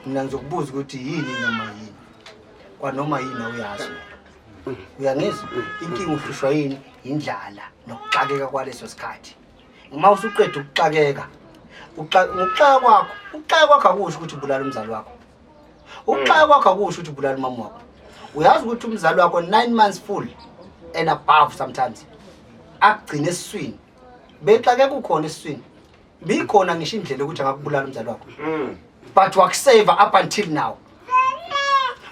Mina ngizokubuza ukuthi yini noma yini, kwanoma yini awuyazi wena. Uyangizwa? Inkinga uhlushwa yini? Indlala nokuxakeka kwaleso sikhathi. Uma usuqeda ukuxakeka, ngokuxaka kwakho, ukuxaka kwakho akusho ukuthi ubulala umzali wakho, ukuxaka kwakho akusho ukuthi ubulala umama wakho. Uyazi ukuthi umzali wakho 9 months full and above sometimes akugcine esiswini, bexake kukhona esiswini, bikhona ngisho indlela yokuthi angakubulala umzali wakho, but wakusave up until now.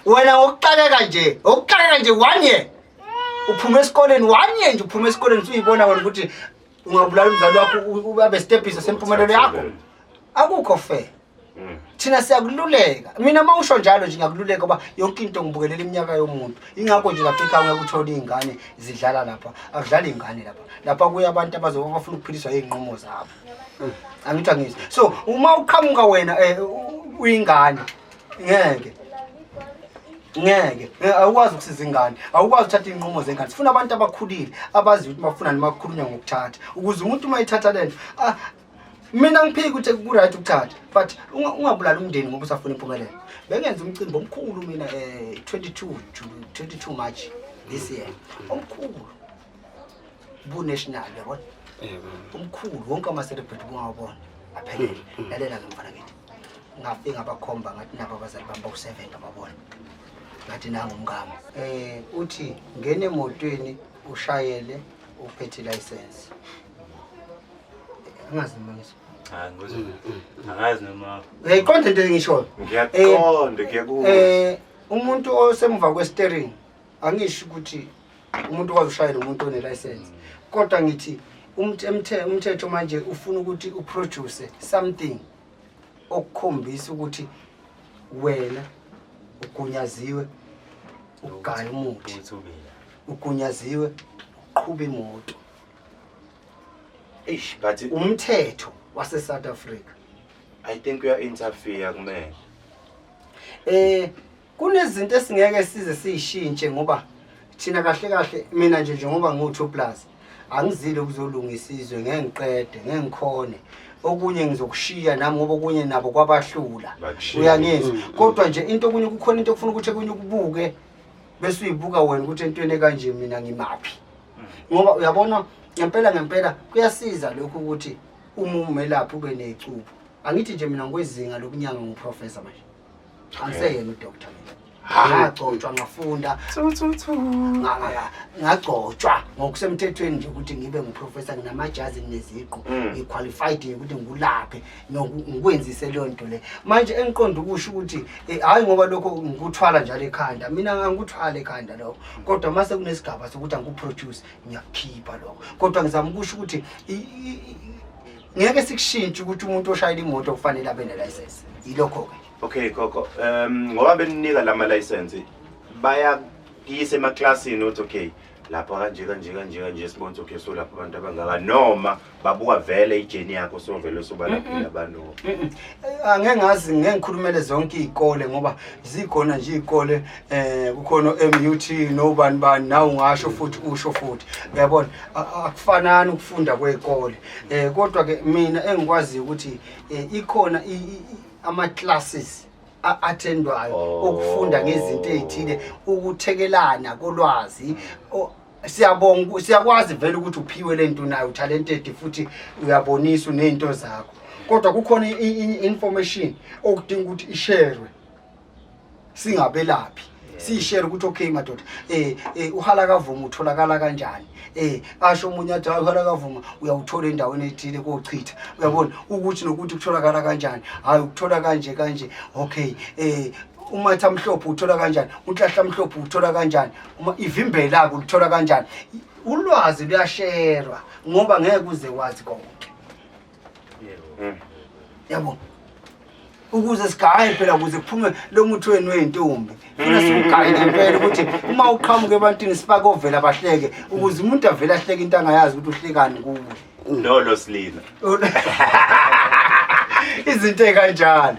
Wena ngokuxakeka nje, ngokuxakeka nje one year uphuma esikoleni, one year nje uphuma esikoleni, usuyibona wena ukuthi ungabulala umzali wakho, abe stephiso sempumelelo yakho. Akukho fair. Thina siyakululeka. Mina uma usho njalo nje ngiyakululeka ngoba yonke into ngibukelela iminyaka yomuntu. Ingakho nje lapha ekhaya ngeke uthole iy'ngane zidlala lapha. Akudlali iy'ngane lapha. Lapha kuya abantu abazoba bafuna ukuphiliswa iy'nqumo zabo. Angithi angizwa. So uma uqhamuka wena uyingane ngeke ngeke awukwazi ukusiza ingane, awukwazi ukuthatha iy'nqumo zengane. Sifuna abantu abakhulile abaziyo ukuthi bafunani uma kukhulunywa ngokuthatha, ukuze umuntu uma ethatha le nto, mina ngiphiki ukuthi ku-right ukuthatha, but ungabulali umndeni ngoba usafuna impumelelo. Bengenza umcimbi omkhulu mina 22 June, 22 March this year, omkhulu bu-national, yabona, omkhulu wonke ama-celebrity bungawabona aphelele. Lalela-ke mfana kithi, ngafike ngabakhomba ngathi nabo abazali bami bawu-7 ngababona, ngathi nangu umngami. Uthi ngena emotweni ushayele uphethe license. Angazi noma ngisho. Hayi, ngizwe. Angazi noma Uyayiqonda into engishoyo? Ngiyaqonda, ngiyakuzwa. Umuntu osemuva kwe-steering, angisho ukuthi umuntu okwazi ushayela umuntu one-license, kodwa ngithi umthetho manje ufuna ukuthi uproduce something okukhombisa ukuthi wena ugunyaziwe ukugaya umuthi, Ukuthi ube la. ugunyaziwe ukuqhuba imoto. Eish, but umthetho wase South Africa. I think uya interfere kumele. Kunezinto esingeke size siyishintshe ngoba thina kahle kahle mina nje njengoba ngiwu-2 plus angizile ukuzolungisa izwe, ngeke ngiqede, ngeke ngikhone. Okunye ngizokushiya nami ngoba okunye nabo kwabahlula. Bakushiya. Uyangizwa? Kodwa nje into okunye kukhona into okufuna ukuthi okunye ukubuke bese uyibuka wena ukuthi entweni kanje mina ngimaphi. Ngoba uyabona ngempela ngempela kuyasiza lokhu ukuthi uma umelaphi ube necubu. Angithi nje mina ngikwezinga lokunyanga nguprofessor manje. Angiseyena udoctor mina. Ngagcotshwa ngafunda. Thu, thu, thu. Ngagcotshwa ngokusemthethweni nje ukuthi ngibe nguprofessor, nginamajazi, ngineziqu, ngiqualified ukuthi ngulaphe ngikwenzise leyo nto le. Manje engiqonda ukusho ukuthi hayi ngoba lokho ngikuthwala njalo ekhanda, mina angikuthwali ekhanda lokho, kodwa mase kunesigaba sokuthi angikuproduce ngiyakukhipha lokho. Kodwa ngizama ukusho ukuthi ngeke sikushintshe ukuthi umuntu oshayela imoto kufanele abe ne-license. Yilokho-ke. Okay gogo, ngoba beninika lama license bayakuyisa emaklasini uthi okay lapha kanje kanje kanje kanje sibona ukuthi okay so lapha abantu abangaka, noma babuka vele ijeni yakho so vele sobalaphile abantu. Angeke ngazi, ngeke ngikhulumele zonke izikole ngoba zikhona nje izikole, kukhona MUT nobani bani, nawe ungasho futhi usho futhi, uyabona akufanani ukufunda kwezikole. Kodwa ke mina engikwaziyo ukuthi ikhona ama classes attendwayo okufunda ngezinto ezithile, ukuthekelana kolwazi. Siyabonga, siyakwazi vele ukuthi uphiwe lento nayo, talented futhi uyabonisa unezinto zakho, kodwa kukhona information okudinga ukuthi isharewe singabelaphi, siyishare ukuthi okay madoda, uhala kavuma utholakala kanjani, asho omunye athi hayi uhala kavuma uyawuthola endaweni ethile kochitha, uyabona ukuthi nokuthi kutholakala kanjani, hayi ukuthola kanje kanje, okay, umatha mhlophe uthola kanjani, unhlahla mhlophe uthola kanjani, uma ivimbela ke uthola kanjani. Ulwazi luyasherwa ngoba ngeke uze wazi konke. Yabo, ukuze sigaye phela, ukuze kuphume lo muthi wenu wezintombi, funa siwugaye ngempela ukuthi uma uqhamuka ebantwini sifake ovela bahleke, ukuze umuntu avele ahleke into angayazi ukuthi uhlekani kuwe. No, lo silina. Izinto ezikanjalo.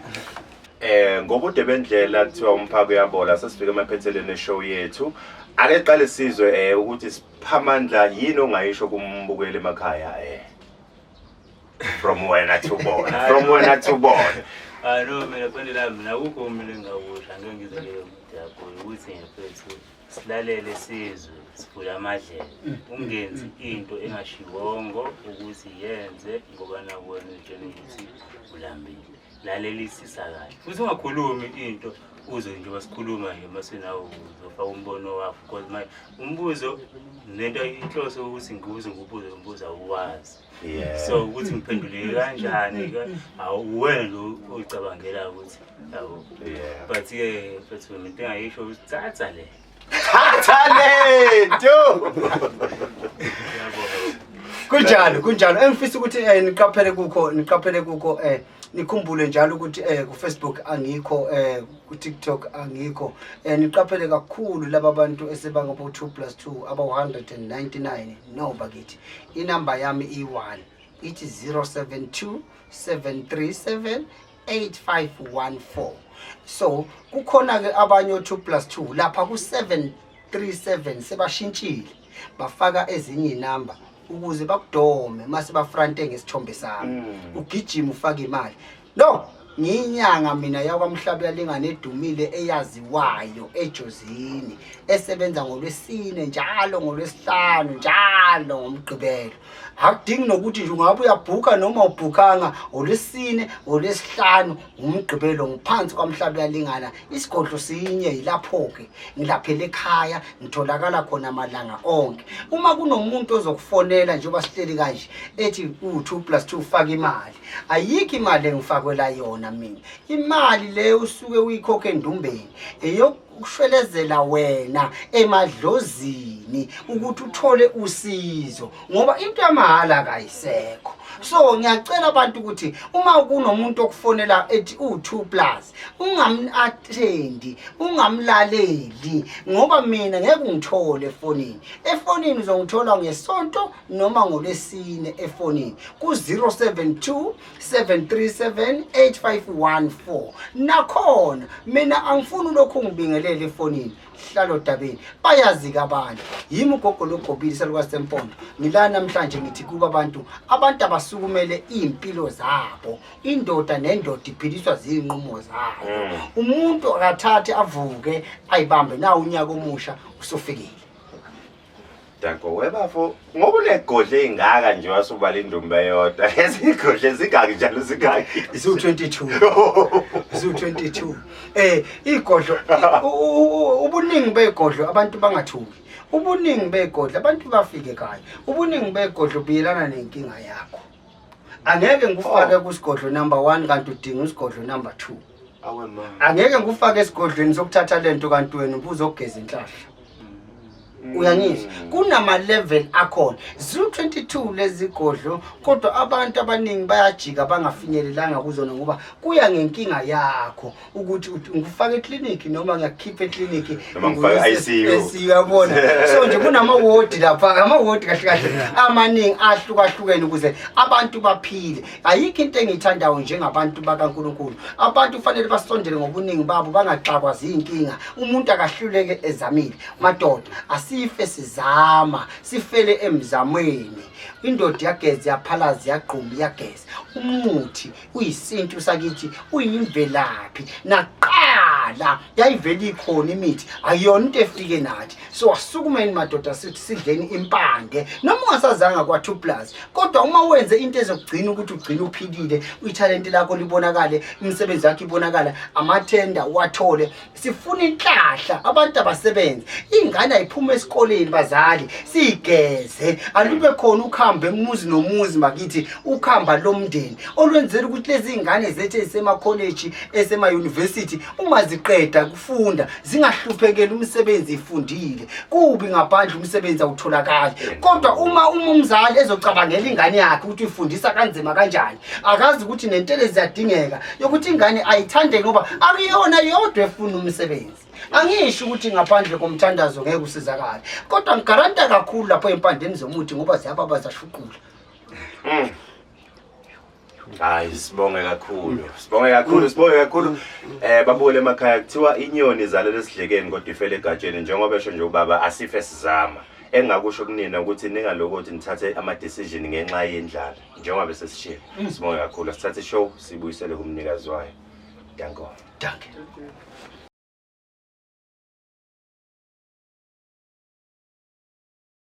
Ngobude bendlela kuthiwa umphako uyabola, sesifike emaphethelweni eshow yethu. Ake siqale sizwe ukuthi Siphamandla yini ongayisho kumbukeli emakhaya From wena to bona. From wena to bona. No, mina phela la mina akukho mina engingakusho, angeke ngize ngibe mude kakhulu ukuthi ngefethu silalele sizwe, sivule amadlebe. Ungenzi into engashiwongo ukuthi yenze ngoba naku wena uyitshela ukuthi ulambile. Lalelisisa kahle. Futhi ungakhulumi into uze nje basikhuluma nje mase nawe uzofaka umbono wakho, because manje umbuzo nento inhloso ukuthi ngibuze ngikubuze umbuzo awuwazi. So ukuthi ngiphenduleke kanjani ke, awu wena lo oyicabangela ukuthi yabo. But ke mfethu mina into engayisho ukuthi thatha le. Thatha le nto. Yabo. Kunjalo, kunjalo. Engifisa ukuthi niqaphele kukho, niqaphele kukho, nikhumbule njalo ukuthi ku Facebook angikho, ku TikTok angikho. Niqaphele kakhulu laba bantu esebangabo 2 + 2 aba 199. No bakithi, inamba yami i1, ithi 072 737 8514. So kukhona ke abanye 2 + 2 lapha ku 737 sebashintshile bafaka ezinye inamba ukuze bakudome mase bafrante ngesithombe sami. Ugijima ufaka imali. No, ngiyinyanga mina yakwaMhlaba yalingana edumile eyaziwayo eJozini, esebenza ngolwesine njalo, ngolwesihlanu njalo, ngomgqibelo. Akudingi nokuthi nje ungabe uyabhuka noma ubhukanga, olwesine, olwesihlanu, umgqibelo, ngiphansi kwaMhlaba yalingana. Isigodlo sinye, yilapho-ke ngilaphela ekhaya, ngitholakala khona amalanga onke. Uma kunomuntu ozokufonela njengoba sihleli kanje ethi u-2 + 2 faka imali, ayikho imali engifakwela yona mina. Imali leyo usuke uyikhokhe endumbeni, eyokushwelezela wena emadlozini ukuthi uthole usizo, ngoba into yamahhala kayisekho. So ngiyacela abantu ukuthi uma kunomuntu okufonela ethi u-2 plus, ungamu-attendi, ungamlaleli, ngoba mina ngeke ungithole efonini. Efonini uzongithola ngesonto noma ngolwesine efonini ku-072 737 8514. Nakhona mina angifuni lokhu ngibingelele efonini, hlala odabeni, bayazi-ke abantu. Yimi ugogo logobile salukazi sempondo. Ngila namhlanje ngithi kuba abantu abasukumele iy'mpilo zabo. Indoda nendoda iphiliswa ziy'nqumo zayo. Umuntu akathathe avuke ayibambe, nawu unyaka omusha usufikile. Danko webafo, ngoba unegodlo ey'ngaka nje wasubala indumba eyodwa. Lezi godlo ezingaki njalo zingaki? Ziwu-22. Ziwu-22. Igodlo, ubuningi begodlo abantu bangathuki. Ubuningi begodlo abantu bafike ekhaya. Ubuningi begodlo buyelana nenkinga yakho. Angeke ngikufake kusigodlo number 1 kanti udinga usigodlo number 2. Awe ma. Angeke ngikufake esigodlweni sokuthatha lento kanti wena ubuzogeza inhlahla. Uyangizwa? Kunama level akhona. Ziwu-22 lezi godlo, kodwa abantu abaningi bayajika bangafinyelelanga kuzona ngoba kuya ngenkinga yakho ukuthi ngikufake eclinic noma ngiyakukhipha eclinic, Noma ngifake ngikuyise ICU. ICU, uyabona? So nje kunama ward lapha, ama ward kahle kahle amaningi ahlukahlukene ukuze abantu baphile. Ayikho into engiyithandayo njengabantu bakaNkulunkulu. Abantu kufanele basondele ngobuningi babo, bangaxakwa zinkinga. Umuntu akahluleke ezamile. Madoda, asife sizama, sifele emzamweni. Indoda iyageza, iyaphalaza, iyagquma, iyageza. Umuthi uyisintu sakithi, uyimvelaphi. Naqala yayivele ikhona imithi, ayiyona into efike nathi. So asukumeni madoda, sithi sidleni impande. Noma ungasazanga kwa 2 plus, kodwa uma wenze into ezokugcina ukuthi ugcine uphilile, ithalente lakho libonakale, imisebenzi yakho ibonakala, amathenda uwathole. Sifuna inhlahla, abantu abasebenze, ingane ayiphuma esikoleni, bazali siyigeze, alube khona ukuhamba emuzi nomuzi makithi, ukuhamba lomndeni olwenzela ukuthi lezi ingane zethu ezisemakholeji, esemayunivesithi, uma ziqeda kufunda zingahluphekeli umsebenzi ifundile. Kubi ngaphandle umsebenzi awutholakali, kodwa uma umzali ezocabangela ingane yakhe ukuthi uyifundisa kanzima kanjani, akazi ukuthi nentela ziyadingeka yokuthi ingane ayithandeke, ngoba akuyona yodwa efuna umsebenzi. Angisho ukuthi ngaphandle komthandazo ngeke usizakale, kodwa ngigaranta kakhulu lapho empandeni zomuthi ngoba ziyababa, zashuqula. Hayi, sibonge kakhulu, sibonge kakhulu, sibonge kakhulu. Babukele emakhaya, kuthiwa inyoni izalelwe esidlekeni kodwa ifele egatsheni. Njengoba esho nje ubaba, asife sizama. Engingakusho kunina ukuthi ningalokothi nithathe ama-decision ngenxa yendlala, njengoba besesishilo. Sibonge kakhulu, asithathe ishow sibuyisele kumnikazi wayo. Danko. Danke.